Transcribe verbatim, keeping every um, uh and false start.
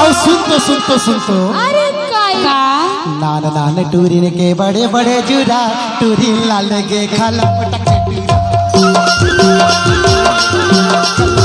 अउ सुन तो, सुन तो, सुन तो। अरे काई? का? नान नान टूरिन के बड़े बड़े जुरा, टूरी लाल गे खाला पटक के टूरा।